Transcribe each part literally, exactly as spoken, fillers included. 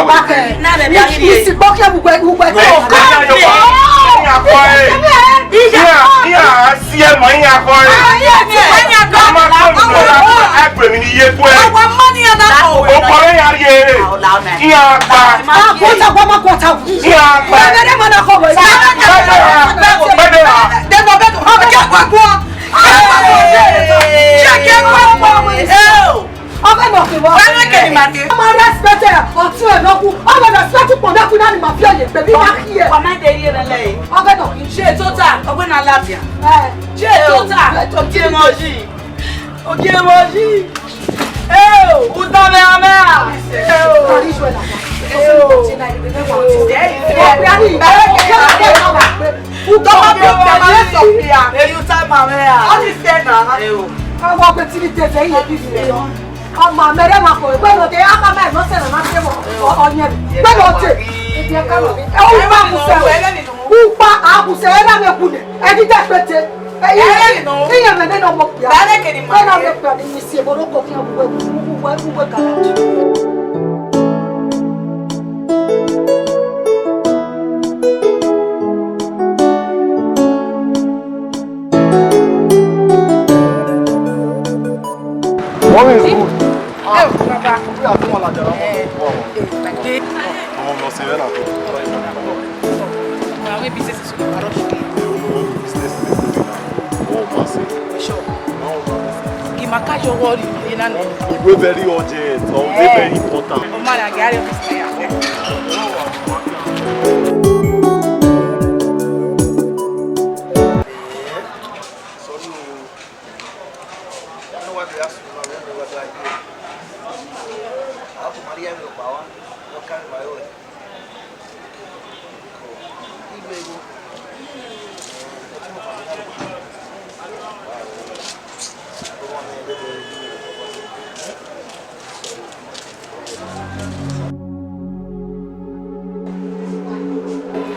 Ọba kẹ. Na rẹ bia ye. Isi gbọkiẹ ugbe ugbe. Iran, iran, iran si ẹmọ, iran kọ ẹ. Ọmọ tó ń lọ, ẹgbẹ̀rún ni iye kú ẹ. Ọkọ rẹ ya rhie. Iran gba. Iran gba. Bẹ́ẹ̀ ni, bẹ́ẹ̀ ni. Ọmọ respect ẹ, ọtí ẹ nọkú, ọmọ respect pọ̀ nọkú náà ni màá fi ọyẹ gbẹ̀bí máa kí ẹ. Ọmọ ẹ̀dẹ̀ yé rẹ lẹ́yìn. Ọbẹ̀ náà kì í ṣe. Ṣé tó tà? Ọgbẹ́ náà lábìá. Ṣé tó tà? Ọjọ́ mọ̀ yìí. Ọjọ́ mọ̀ yìí. Eo, uta mẹ amẹ a. Eo. Eo. Uta mẹ amẹ a. Eo. Ọmọ mẹ rẹ ma kọ ẹgbẹ́ lọ dé, a ma ma ẹ̀gbọ́n sẹ̀rẹ̀ ma ṣe mọ̀ ọ̀nyẹ̀rì. Gbẹ́dọ̀ ọ̀tẹ̀, ibi ẹ̀ka lọ. Ẹ wọ́n bá kù sẹ̀rẹ̀, kú pa àkùsẹ̀ ẹ̀ náà mẹ́kù nẹ̀, ẹ ti jẹ́ pẹ̀tẹ́. Ẹ yẹ, ẹ yẹ mẹ́mẹ́ náà mọ̀ pìá. Ẹ náà mọ̀ pìá ní mi sí ẹ̀bọ̀n ló kọ̀ fún ẹ̀wù ẹ̀wù ẹ̀wù ẹ̀wù ẹ̀ka láti. Mommy is good. Ah, baba. We are doing all that. Eh, thank you. Ọmọ, ọmọ, ṣe é nà tó. Àwọn business is super rush. Business is good. Oh, mercy. Sure. Kì í máa kájọ wọ́ọ̀rì yìí náà ni. Ìwé very urgent, or ìwé very important. Ọmọ rẹ̀ àgẹ́ àrẹ ọ̀fíìsì náà yà.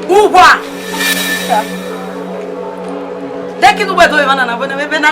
Uwa! Deki nu wẹ do emwa na na vbe ne vbe na.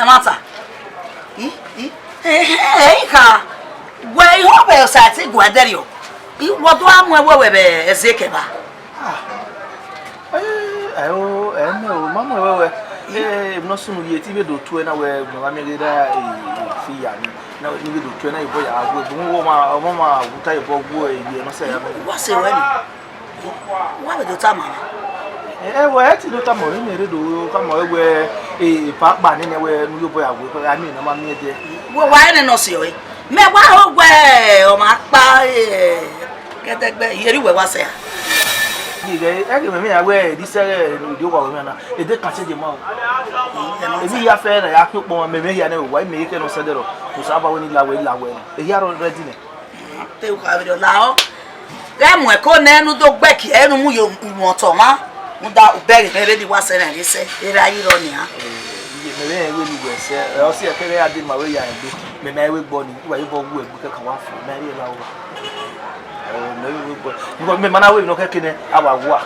Ẹmwata. I, i, ehe, ehe, I kha, wẹ ihọ vbe Osaiti guẹ dẹrriọ. I, wẹ do a muẹn wẹ wẹ vbe ẹzẹ kẹba. Ah, eh, ẹ o, ẹ mẹ o, ma mu ẹwẹwẹ. Eh, emwi ne ọ sunu ye, te I vbe do tuẹ na wẹ, ma miẹn ghe da, eh, eh, fi ya ni. Na wẹ, ne I vbe do tuẹ na, I bọ ya wu egbe. Ọmọ ma, ọmọ ma wu ta, I bọ wu, eh, ye nọ sẹ ya. Wa sẹ wẹ ni. Wa vbe do tama mwẹ. Eh, eh, wẹ, ẹ ti do tama mwẹ, ne I rre do tama mwẹ wẹ, eh, epa kpa nene wẹ, ne u ye obọ ya wu egbe, a miẹn ne ọ ma miẹn dẹ. Wẹ wa rẹn nọ si ọre. Mẹ wa ho wẹ, ọ ma kpa, eh, Kẹtẹgbẹ, I rhie uwẹ wa sẹ a? Ighẹ, ẹghẹ mẹ mwẹ ya wẹ, ẹdẹ isẹ ẹghẹ ne I do wa wẹ mwẹ na, ẹdẹ kan sẹ je ma o. Emwi hia fẹ na ya khin ukpọn, mẹ mwẹ hia nẹ, wa mẹ ye kẹ nọ sẹ dẹrọ, Osanobua wẹ ne I la wẹ, I la wẹ nọ. Ehia rọ ready nẹ. Te u kha vberriọ lahọ. Ghẹ mu ẹko nẹ ne u do gbẹki ẹre ne u mu ye umwẹ otọ mwa, rhunmwuda ubẹghe mwẹ vbene I wa sẹ na rre sẹ, erha yi rrọọ nian. Eh, mẹ mwẹ rẹn wẹ ne uwẹ sẹ, ẹ, ọ si ẹkẹ ghẹ ya dee ma wẹ ya rẹn egbe, mẹ ma i wẹ gbọ ni, uwa ye obọ wu egbe kẹkan wa fo, mẹ i rhie la uwa. Ẹ, mẹ i wẹ gbọ. Because mẹ ma na wẹ emwi ne ọ khẹke nẹ, a wa wa.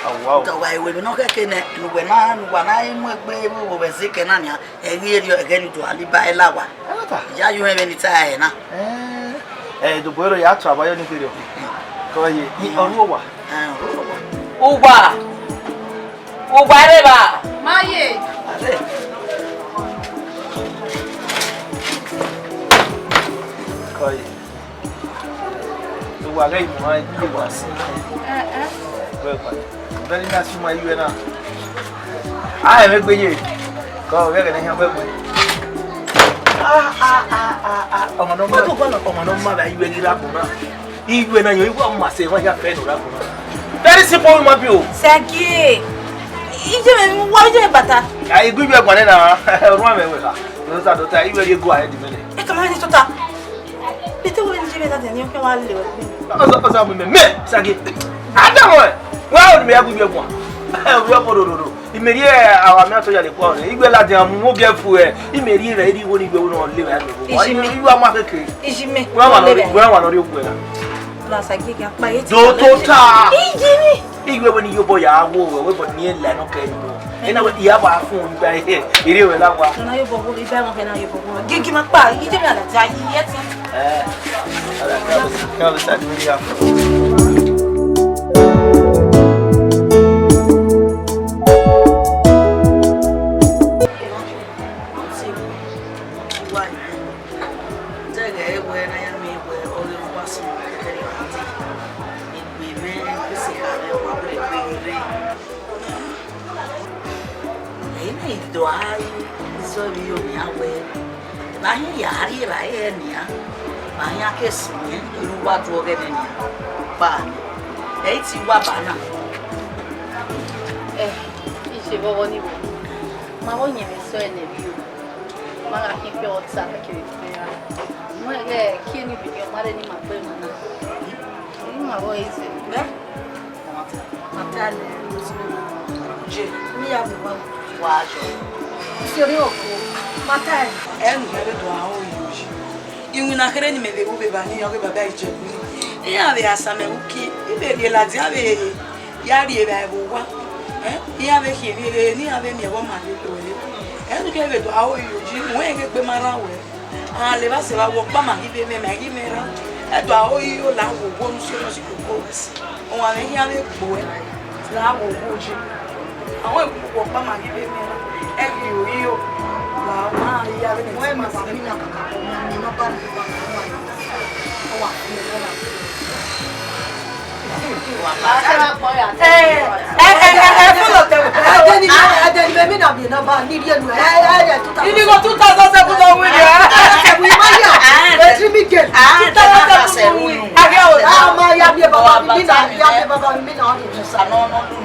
A wa o. Dọ wa wẹ emwi ne ọ khẹke nẹ, ne uwẹ na, ne uwa na i mu egbe vbe ẹzẹ kẹ na nian, ẹ ghi rhie ẹghẹ ne u do a liba ẹla wa. Ẹ ta. Ya yo ẹmwẹ ni ta ẹre na. Ẹ, ẹ, do bọ ẹre ya tu aba yo ni kherriọ. Kọ ye, ni ọru owa. Ẹ, ọru owa. Uwa. Uwa rre evba. Ma ye. Are. Kọ ye. Uwa ghẹ mu ha iye wa si. Ẹ, ẹ. Wẹ gba. Very nice, ma iye na. A, ẹmwẹ gbe ye. Kọ, wẹ ghẹ ne hia wẹ gbe. Ah, ah, ah, ah, ah. Ọmọ nọ ma, ọmọ nọ ma vbe iye ghi ra gbọn na. Iye na yo, iye ma sẹ, wa ya fẹ nọ ra gbọn na. Very simple human being o. Sẹgie. Iye mẹ, wa iye bata. A, igu iye gba nẹ na. Ọrua mẹ wẹ kha. Nọ sa dọta, iye ye go ahead mẹ nẹ. E kama ni tota. Bete wẹ ni je vbe ladian ni, ọ khian wa le wẹ. Ọsa, ọsa mu mẹ, mẹ, Sagi. Adam wẹ. Wa o ni mẹ ya gu iye guan. Ẹ, ovbi ọkọ rororo. I mẹ rhie awa mẹ ọtọ ya le kua ọnrẹn. Iye ladian mu, mo gẹ fu ẹ. I mẹ rhie vbe iri wo ni iye wo nọ le vbe ya le. Iji mẹ. Iye wa ma keke. Iji mẹ. Wẹ wa nọ, wẹ wa nọ rhie ogun ẹ na. La Sagi gẹ akpa ye ti. Do tota. Iji mẹ. Iye wẹ ni iye obọ ya wo wẹ, wẹ bọ ni ẹ la nọ kẹ ni. Ena wẹ, I ya wa fun gba ehe, erriọ wẹ la wa. Na yo bobo, iba mo na yo bobo. Gigi ma pa, ije mi ala ja yi eti. Eh. Ala ka, ka, ka, sa ni ya. Wẹ na ya miẹn wẹ ọghe ne uwa sunu kẹkẹre ọmwa dee, egbe mwẹ, ese gha mwẹ, wa wẹ egbe ghi rre. Ẹi na do a izọ vbe iro nian wẹ, vbe a hin ya rri evbare nian, vbe a hin a ke sunu, erha uwa do ọghẹe nẹ nian, ba nẹ, ẹ i ti wa ba na. Ẹ, iye vbe ọghọ ni wẹ, ma vbe yẹn vbe sẹ ẹnẹ vbe iro. Ma gha khin pure water, mẹ kevbe khin ra. Wẹ ghẹ kie ni video ma rre ne ima gbe emwa na. Ima vbe easy. Mẹ? Ma ta nẹ, je, ne I ya vbe wa. Wa yọ. Si orhiọn ko, ma ta ẹn. Ẹ nu mẹ vbe do aro yi oyi. Iwinna kherhe ne imẹ vbe ru vbe evba ni, ọ ghe baba Ijebu ni. Iran vbe Asame uki, I vbe rhie ladian vbe ya rri evbare vbe owa. Ẹ, iran vbe khian emwi rere ne iran vbe miẹn vbe ọma ye do ẹre. Ẹ, ne u ke vbe do aro yi oyi, wẹ ghe egbe ma rran wẹ. A levba sẹ evba, wẹ ọkpa ma ghi vbe mwẹ, ma ghi mwẹ ra. Ẹ do aro yi ola wo wo ne u si, ne u si koko wẹ si. Ọmwa mwẹ khian vbe gbe uẹ, la wo wo yi. Àwọn ìkókò ọ̀pá màá yí bẹ́ẹ̀ mẹ́rin. Ẹ yìí ò yí o. Là á máa yá bẹ́ẹ̀. Wọ́n ẹ̀ máa wà mí nà kàkà kọ́, mi nà bá mi wà kàn wà ní. Ó wà fún mi lọ́la. Ẹ, ẹ, ẹ, ẹ, ẹ, fún lọ tẹ̀wé. Ẹ jẹ́ ni, ẹ jẹ́ ni, mi nà bí nà bá ní ilé ẹnu. Ẹ, ẹ, ẹ, two thousand. Ìdíkọ̀ two thousand seven lọ wí ni. Ẹ, ẹ, ẹ, ẹ, wí máa yà. Ẹ, three million. Two thousand seven lọ wí. Àgẹ́ o. Ẹ, ọmọ ya bí bàbá mi, mi nà, ya bí bàbá mi, mi nà.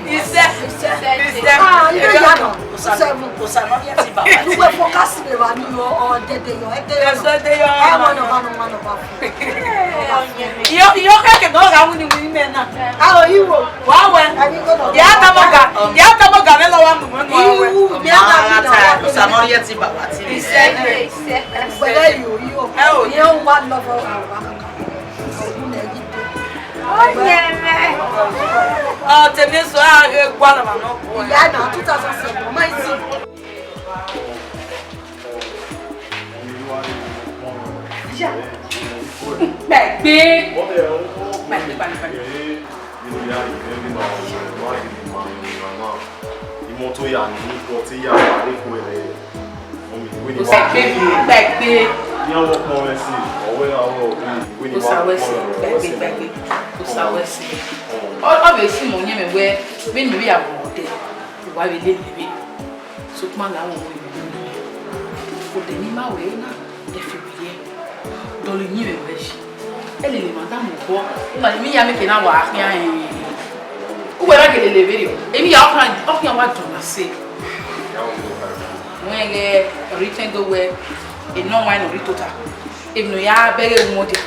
Isẹ. Isẹ. Isẹ. Ah, ilé ìyá náà. Seven. Kò sànà yẹn ti bàbá ti. Ìwé fọkásì lè wà nínú ọ̀dẹ̀dẹ̀ yọ, ẹ̀dẹ̀ yọ. Ẹ̀sọ́ ẹ̀dẹ̀ yọ. Ẹ, one over, one over. Iyo, iyo kẹ̀kẹ́ náà ra wíni wíni mẹ́ náà. A ò yí wò. Wà á wẹ̀. Ẹni gbọ́dọ̀. Yà á tọmọ gà, yà á tọmọ gà mẹ́ lọ́wọ́ mọ̀ mọ́ wẹ̀. Iwu, mi á bá mi nà wá. Kò sànà yẹn ti bàbá ti. Isẹ. Isẹ. Pẹ̀lẹ́ yìí ò yí o. Ẹ ò yí. Ìyẹn ń wá lọ́wọ́ àwọn àkàkà. Òun lè yí dé. Ọ yẹ mẹ. Ọ, tẹ̀mí sọ, a ghe gua na ma nọ. Ìyá náà, two thousand seven, ọmọ ìsìn. Ìyá. Gbàgbé. Gbàgbé, gbàgbé, gbàgbé. Imọto ya ni ikọ te ya wa eko ẹre. Gbàgbé, gbàgbé. Iran wọ ọkpọn mwẹ si, ọwẹ ra wọ ọghe, wẹ ni wa ọkpọn mwẹ si, gbàgbé, gbàgbé. Osa wẹ si. Ọ, ọ vbe si mọ yẹn mẹ wẹ, vbene mẹ vbe ya vọ ọdẹ, wa vbe lele vbe. Sokpan la wo vbe lele. Odẹ ni ma wẹ na, ẹ fi vbe ye. Dọlọ iyẹn mwẹ wẹ si. Ẹ lele madam obọ. Ima ni mi ya mẹ ke na wa khian ẹn. Uwẹ ra gele lele vberriọ. Emwi ya ọkhan, ọkhan wa dọn na se. Wẹ ghẹ ọre itẹn do wẹ, enọ wa nọ rre tota. Emwi ne ọ ya bẹghe wu dia.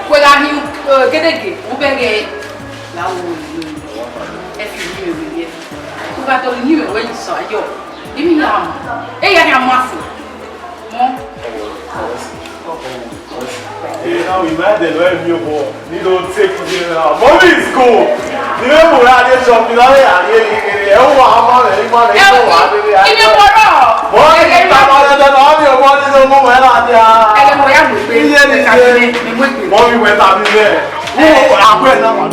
Wẹ gha hin, eh, gedege, u bẹghe la wo ẹ fi ni mwẹ ye. U gha dọlọ ni mwẹ wẹ yi sa yọ. Emwi ya ma. E ya ni a ma fo. Mọ. Ẹ, na we might dey learn new ball. Ni do take it there now. Mommy is cool. Ni we mu ra dey shop, ni we are here. Ẹ wa ma le, ma le, ẹ wa de. Ẹ wọ rọ. Mommy, ẹ ma le, ma le, ma le, ma le, ma le. Ẹ mọ ya mo pe. Iye ni se. Mommy we ta mi le. Wo, agbẹ na ma.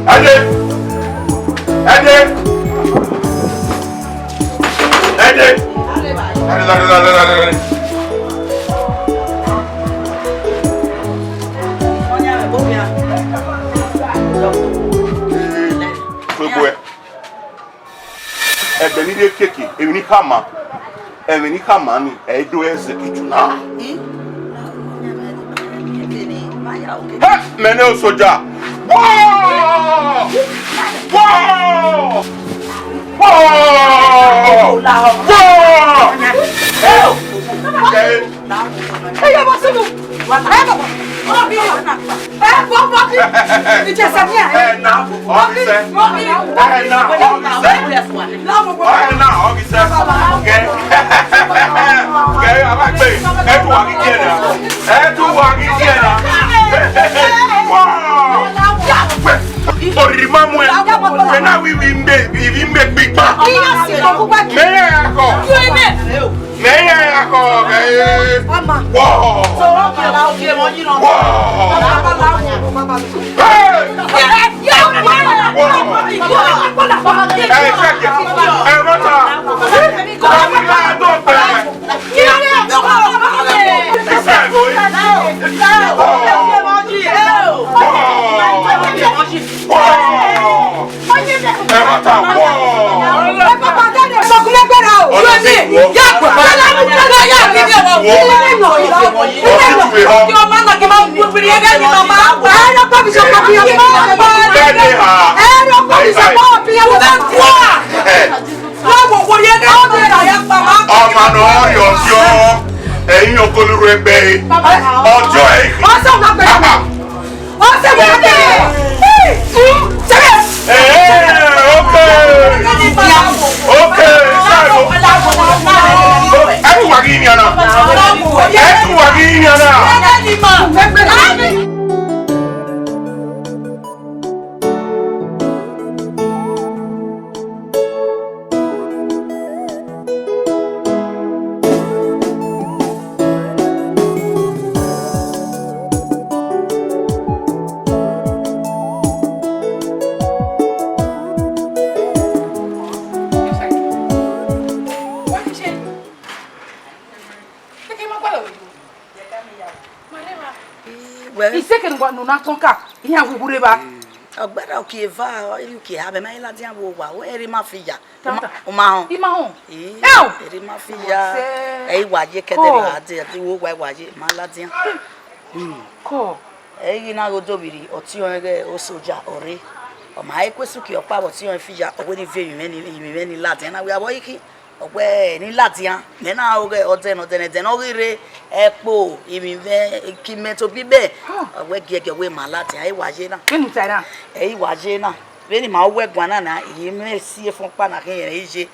Ade! Ẹ dee! Ẹ dee! Ẹ dee, ẹ dee, ẹ dee, ẹ dee, ẹ dee. Ee, gbogbo ẹ. Ẹgbẹ ne I rhie keke, emwi ne I khama, ẹmwẹ ne I khama ni, ẹ i do execute na. Hẹ, mẹ ne osoja. Wọọ! Wọọ! Wọọ! Wọọ! Ẹ, ẹ, ẹ, ẹ, ẹ, ẹ, ẹ, ẹ, Ẹ na, ọ ghi sẹ. Ẹ na, ọ ghi sẹ. Ẹ na, ọ ghi sẹ. Gẹ. Gẹ, a ma gbe. Ẹ tu wa ghi die na. Ẹ tu wa ghi die na. Wow. Oriri ma mu ẹ. Ẹ na wi, wi mbe, wi mbe gbigba. Mẹ ya akọ. Mẹ ya akọ, ẹ. Wọọ! Wọọ! Hey! Wọọ! Ẹ, check it. Ẹ, mata. Ẹ, mata. Wọọ! Wọọ! Ẹ, mata. Wọọ! Ọma ne ọ rhie ọtiọ, ẹre okolo ru egbe ẹre. Ọtiọ ẹre. Ọ sẹ wẹ kẹ. Ee, okay. Okay, sorry. Ẹ tu wa ghi yan na. Ẹ tu wa ghi yan na. Wẹ. Iseke ne u na tọn ka, iran wu rre evba. Ọgbẹrẹ uki eva, uki eha, mẹ ma i ladian vbe owa, wẹ erha ima fi ya. Tata. U ma, u ma họn. I ma họn. Ee, erha ima fi ya. Ẹ i wa ye kẹdẹ ra de, de wo wa, i wa ye, ma ladian. Kọ. Ẹ i ghi na ghe odovbirri, ọtiọnrẹn ghe osoja ọ rre. Ọ ma he ku esu kie ọkpa vbe ọtiọnrẹn fi ya, ọ wẹ ne I viọ emwi mwẹ ni, emwi mwẹ ni ladian, na wẹ avbe ọ i khin. Ọ wẹ ne I ladian, mẹ na ro ghe ọdẹ ne, ọdẹ ne, ẹdẹ ne ọ ghi rre, ẹkpo, emwi mwẹ, ki mẹ to bibe, ọ wẹ giẹgiẹ, ọ wẹ ma ladian, ẹ i wa ye na. Vbene u ta na? Ẹ i wa ye na. Vbene ima ru ẹguae na na, I mwẹ esi efẹn ọkpa na khian rẹn ye,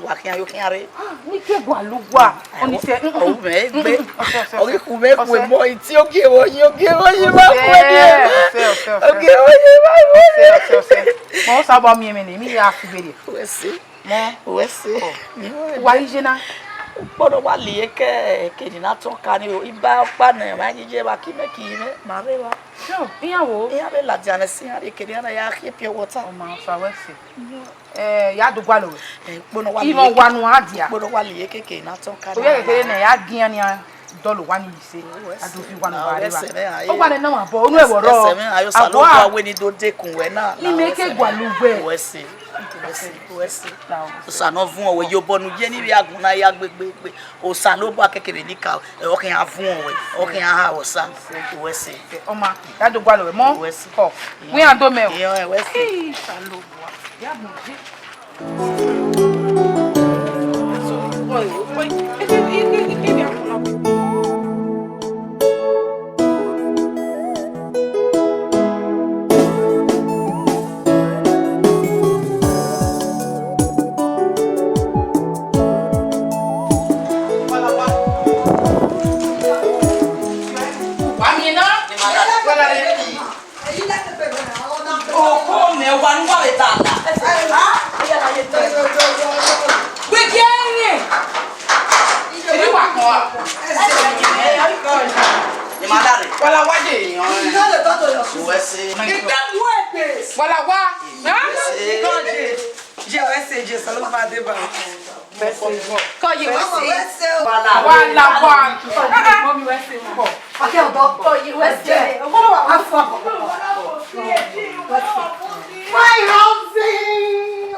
wa khian yo khian rre. Ne I ke gualọ uwa, ọni sẹ, mm, mm, ọ mwẹ mm, egbe, mm, mm, ọsẹ, ọsẹ, ọ ghi ọsẹ, khu mwẹ ọsẹ. Khu emọ, I tie ogie vbe ọyin, ogie vbe ọyin ma khu ẹre. Ọsẹ, ọsẹ, ọsẹ. Ogie vbe ọyin ma khu ẹre. Ọsẹ, ọsẹ, ọsẹ. Ma Osa ba miẹn emwi ne, emwi ya fi gberriẹ. Wẹ sẹ. Mọ. Wẹ sẹ. Ọ. Wa i ye na. Ukpo ne ọ wa liẹ ke, ke ni na tọn ka ni o. Iba ọkpa nẹ, ma yi ye vba ki mẹ ki mwẹ, ma rre evba. Yo, iran wo? Iran vbe ladian nẹ, sẹ iran rhie kere iran na ya khian pure water. Ọ ma Osa wẹ sẹ. Ẹ, ya do gualọ wẹ. Ẹ, ukpo ne ọ wa liẹ. Imẹ wa nu a dia. Ukpo ne ọ wa liẹ keke na tọn ka. Ovbi ẹghẹ kere nẹ, ya gian nian dọlọ owa ni ise. Wẹ sẹ. A do fi owa nu ba rre evba. Wẹ sẹ, mẹ a ye. Owa nẹ na ma bọ, unu ẹvbo rrọọ. Wẹ sẹ, mẹ a ye Osa ne ọ wa wẹ ne I do dekun wẹ na. Imẹ ke gualọ wẹ. Wẹ sẹ, wẹ sẹ, wẹ sẹ. Osa ne ọ vuọn wẹ, ye obọ ne u ye ni vbe agbọn na ya gbe, gbe, gbe. Osanobua kekere ni ka, ọ khian vuọn wẹ, ọ khian ha wẹ Osa. Wẹ sẹ. Ọ ma, ya do gualọ wẹ mọ. Wẹ sẹ. Kọ. Wẹ iran do mẹ o. Iran wẹ sẹ. Ee, Osanobua. Ya mu je. Okhuo mẹ wa ne uwa vbe ta la. Wẹ gie ẹre. Jesu ló máa dé bá. Kọ yi wẹ se. Wàhálà, wàhálà. Mommy, wẹ se. Akẹ́ ọ̀dọ́. Kọ yi wẹ se. My housing.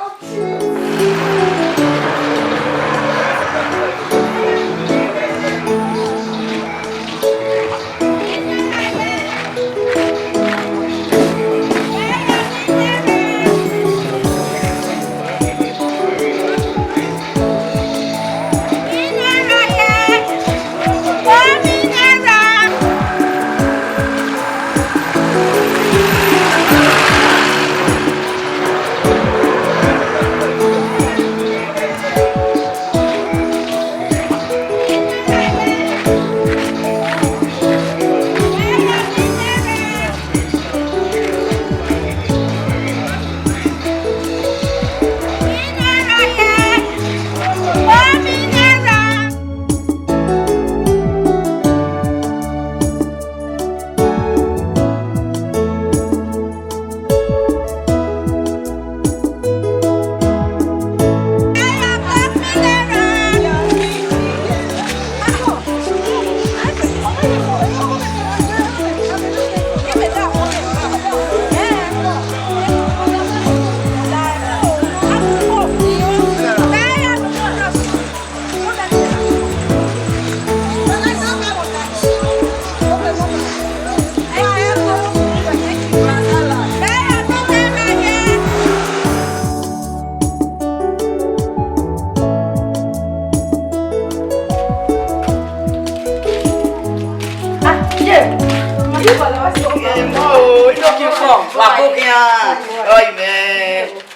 Emọ o, ino ki fọ, wa ko khian. Oi mẹ,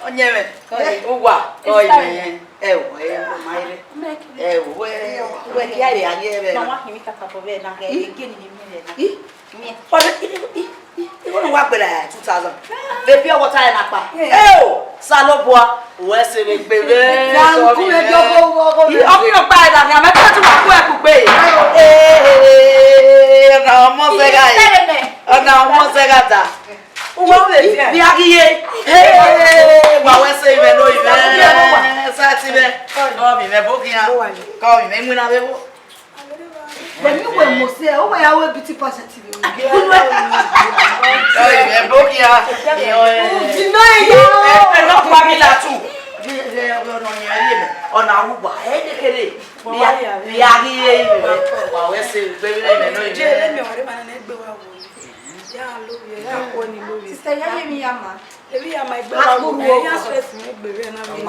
ọyẹnmwẹ, uwa, oi mẹ. Ẹ o, ẹ o, ma ire. Ẹ o, wẹ, wẹ kia ire a ye vbe. Na wa khin mi kakabọ vbe na, ege ni mi vbe na. Ọni, igho ne uwa gbe la two thousand. Vbe pure water ẹre na kpa. Eo, Osanobua, uwẹ sẹ vbe gbe mwẹ. Ọghe nọ kpa ẹre na khian, mẹ te tu wa ku ẹkugbe. Ee, ọna ọmọ zẹgha e. Ọna ọmọ zẹgha da. Uwa vbe viẹ. Vbe a ghi ye. Ee, wa wẹ sẹ mwẹ no mwẹ. Sa ti mwẹ. Kọ mi mwẹ bo khian. Kọ mi mwẹ iwinna vbe vbo. Wẹ mi wẹ Mose, ọ wẹ ya wẹ beauty pageant vbe. Oi, ẹ bo khian. Deny ya. Ẹ, ẹ, nọ kpa mi la tu. Ọna wu wa, ẹ de kere. Vbe a ghi ye mwẹ. Wa wẹ sẹ vbe mwẹ no. Je, let me worry, man, na gbe wa wo. Ya lo ye, ya ko ni lo ye. Sister, ya ye mi ya ma. Ebi ya ma egbe wa wo, ya stress mi egbe vbe na mi.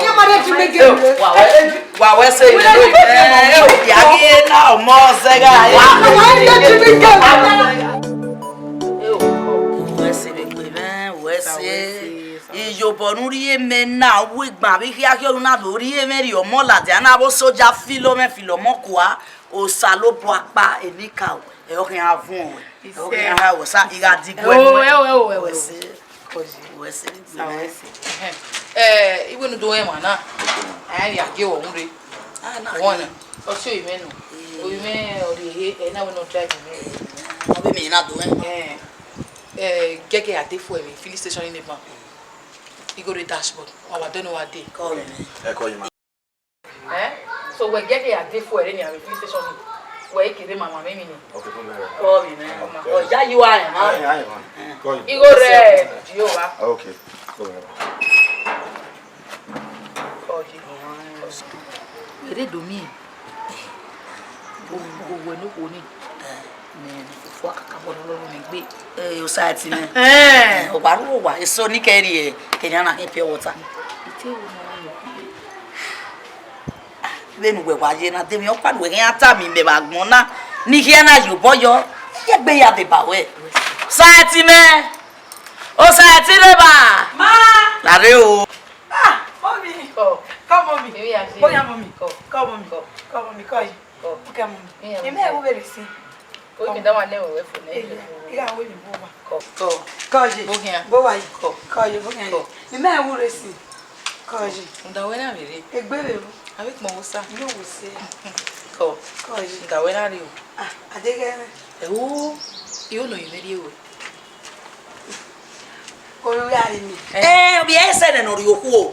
Iye ma de ju mi gele. Wa wẹ, wa wẹ sẹ ire lo ire. Ya ghi na ọmọ zẹgha. Wa wẹ de ju mi gele. Wẹ sẹ vbe egbe mwẹ, wẹ sẹ. Iyobọ ne u rhie mẹ na, wẹ gban vbe khian khian na do rhie mwẹ rhie ọmọ ladian na vbe soja filo mwẹ filo ọmọ kua. Osanobua kpa, emwi ka o, ẹ ọ khian vuọn wẹ. Ẹ ọ khian ha wẹ sa, I gha di guẹ nuẹn. Ẹ o, ẹ o, ẹ o, ẹ o. Wẹ sẹ, wẹ sẹ, sa wẹ sẹ. Eh, iwẹ ne u do rẹn emwa na, a ya gie wẹ unu rre. Wọn na, ọ si oyi mwẹ nọ. Oyi mwẹ ọ rrie ehe, ẹ na wẹ ne ọ drive mwẹ. Ọ vbe mẹ na do rẹn. Eh, eh, gẹgẹ a de fuel vbe filling station ni neighbor. I go rre dashboard, wa wa dẹ ne wa de. Call me. Ẹ call you, ma. Eh? So wẹ gie ẹre ya de fuel rre nian vbe filling station ni. Wẹ i kere mama mwẹ emwi ni. Okay, come here. Ọ vbe mwẹ. Ọ ya you are, ma. Aye, aye, ma. Call you. I go rre Jehovah. Okay. Come here. Ọ ye. Ere do mi. Owẹ ne okhuo ni. Mẹ fua kakabọ ne ọ lọrọ mwẹ egbe. Eh, Osaẹti mwẹ. Eh. Eh, ọ wa rre owa, eso ni kẹrriẹ, kẹrriẹ na khin pure water. Vbene uwẹ wa ye na, de emwi ọkpa ne uwẹ khian tama imẹ vbe agbọn na, ne I khian na ye obọ yọ, I ye egbe ya deba ruẹ. Osaẹti mwẹ, Osaẹti rre evba. Ma. Lare o. Ah, mommy. Kọ. Come, mommy. Èmi yà ṣe. Bóyá, mommy. Kọ. Come, mommy. Kọ. Come, mommy. Kọ yìí. Bóyá, mommy. Èmi ẹ̀ wú bèrè sí. Ó yẹ kí n dá wà lẹ́wọ̀n wẹ̀ fún mi. Ìyá, ìyá wo ni mo wà? Kọ. Kọ. Kọ yìí. Bóyá. Bó wà yìí. Kọ. Kọ yìí, bóyá yìí. Kọ. Èmi ẹ̀ wú rè sí. Kọ yìí. Ǹda wẹ́ náà rèé. Egbe rè o. Àbí pọ̀ wò sá? Yóò wò sí. Kọ. Kọ yìí. Ǹda wẹ́ náà rèé o. Ah, àdéhẹ́ rẹ̀. Ẹ wo, yóò nọ yìí mẹ́rin o. Oyo ya ri mi. Eh, ọ biẹ ẹsẹ nẹ ne ọ rhie okhuo.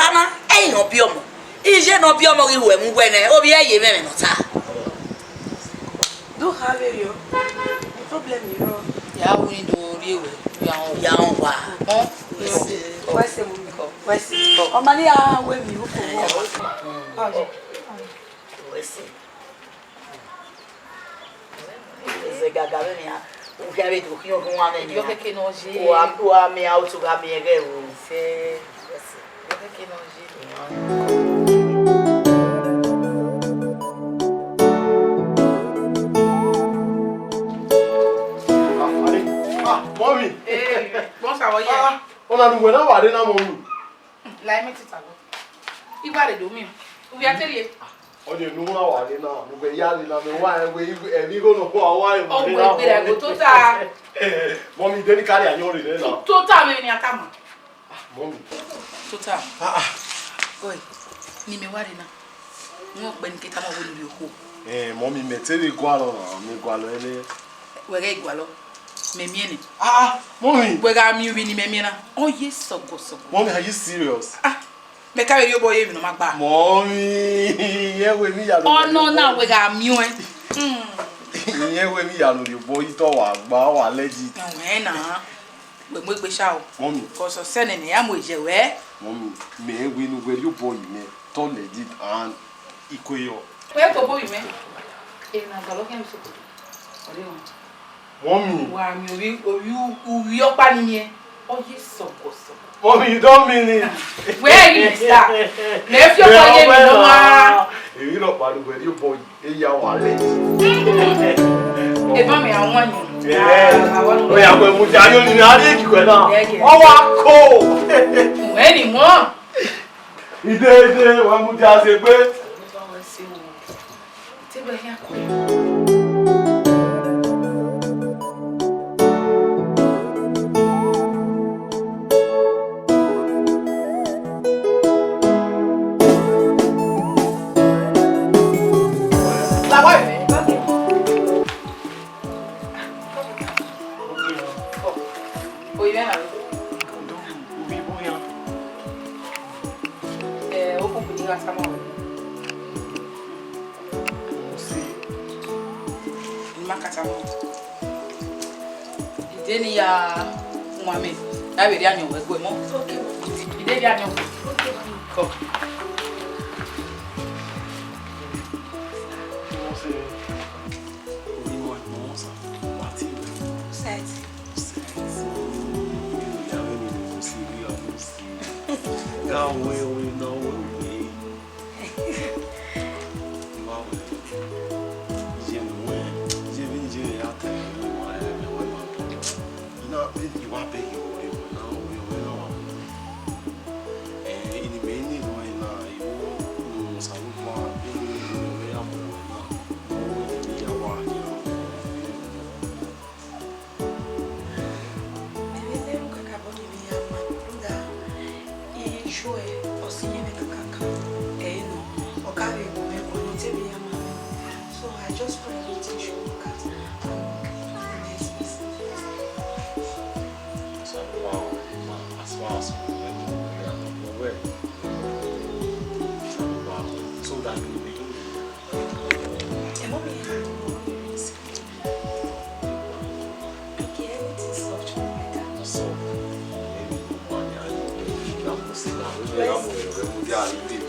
ọkha na, ẹi nọ biẹ ọmọ. Iye ne ọ biẹ ọmọ ghi ru ẹmwẹ uwẹ nẹ, ovbi ẹre ye mwẹ ẹmwẹ ne ọ ta. Do kha vberriọ. Problem rọ. Ya win do rrie wẹ, ya họn. Ya họn wa. Họn. Wẹ se, wẹ se, mummy. Wẹ se. Ọ ma ne ya wẹ mi, u ko wọ. Wẹ se. Zẹ gaga vbe nian, u khian vbe do khian orhunmwu amwẹ nian. Yọ keke ne ọ ye. Wa, wa miẹn a, otu gha miẹn ẹghẹ ro. Sẹ, wẹ se. Yọ keke ne ọ ye. Ah, ah, mummy. Eh, bọ sa wọ ye? Ah, ọna ne uwẹ na wa rre na, mummy. La ẹmwẹ tita lọ. Igba rre do miẹn. Uwẹ a te rrie. Ọ ye ne uwẹ na wa rre na, ne uwẹ ya rre na, mẹ wa rẹn wẹ, ẹmwẹ igho ne ọ wa wa rre na. Ọ wẹ gberra ẹvbo tota. Mummy, de ne I carry ayọn rre na. Tota mwẹ ne a tama. Ah, mummy. Tota. Ah, ah. Oi, ne imẹ wa rre na. Wọn kpẹ ne I ke tama wẹ ne u rhie okhuo. Eh, mummy, mẹ te vbe gualọ na, mẹ gualọ ẹre. Wẹ ghẹ gualọ, mẹ miẹn nẹ. Ah, ah, mummy. Wẹ gha miẹn ovbi ne imẹ miẹn na, ọ ye sọgọsọgọ. Mummy, are you serious? Ah, mẹ ka vbe rhie obọ ye emwi ne ọ ma gba. Mummy, irẹn wẹ emwi ya ne ọ Ọnọ na wẹ gha miẹn ọẹn. Hmm. Irẹn wẹ emwi ya ne ọ rhie obọ yi te ọ wa gba, ọ wa legit. Ẹwẹn na, wẹ mu egbe sha o. Mummy. Cause ọsẹ nẹ ne ya mu eje wẹ. Mummy, mẹ wẹ ne uwẹ rhie obọ yi mẹ. Tọ legit and ikue yọ. Wẹ kobọ yi mẹ. Emwi ne a gualọ khian vbe soko. Ọre wọn. Mummy. Wa miẹn ovbi, ovbi, ovbi ọkpa ni miẹn. Ọ ye sọgọsọgọ. Mummy, you don't mean it. Wẹ ghi star. Mẹ fi ọkpa ye emwi ne ọ ma. Emwi rhọkpa ne uwẹ rhie obọ yi, eya wa legit. Eva mẹ a wan yan. Yeah. Ah, a wa. Oya, wẹ mudia yo ni, a rhie kikọ na. Yeah, yeah. Ọ wa ko. Wẹ ni wọn. Ide, ide, wa mudia sẹ egbe. Oyi mwẹ na. Ovbi ibu iran. Eh, okhuo kudi gha tama wẹ. Mo se. I ma ka tama wẹ. Ide ne I ya wan mẹ, ya vbe rhie ayọn wẹ gue mọ. Okay. Ide rhie ayọn wẹ. Okay. Come. Mo se. Oyin wa kpọnmwẹ sa, wa tie wẹ. Sẹtin. Sẹtin. Iye ya vbe ni mo si, iye ya mo si. Ga wẹ wẹ na wẹ wẹ. Wa wẹ. Iye mwẹ, iye vbe iye ya ta ẹmwẹ wa, ẹmwẹ wa ma tọ. I na, I wa bẹghe wẹ, wẹ na, wẹ, wẹ na wa. Eh, ini mẹ ni rọẹn na, I ru ne Osanobua, I ru ne I ya mu wẹ na. Mẹ vbe ne ru kakabọ ne I ya ma, rhunmwuda, iye ẹ, ọ si iye mwẹ kakaka, ẹ i nọ, ọ ka vbe gu mwẹ, ọ nọ te vbe ya ma mwẹ. So I just pray everything should work out and be the next person. So, wow, as far as we went, we were, so that we may Ẹ mọ mi ya. Okay, anything soft for my car. So, maybe you want to, you have to sit down. You have to, you have to,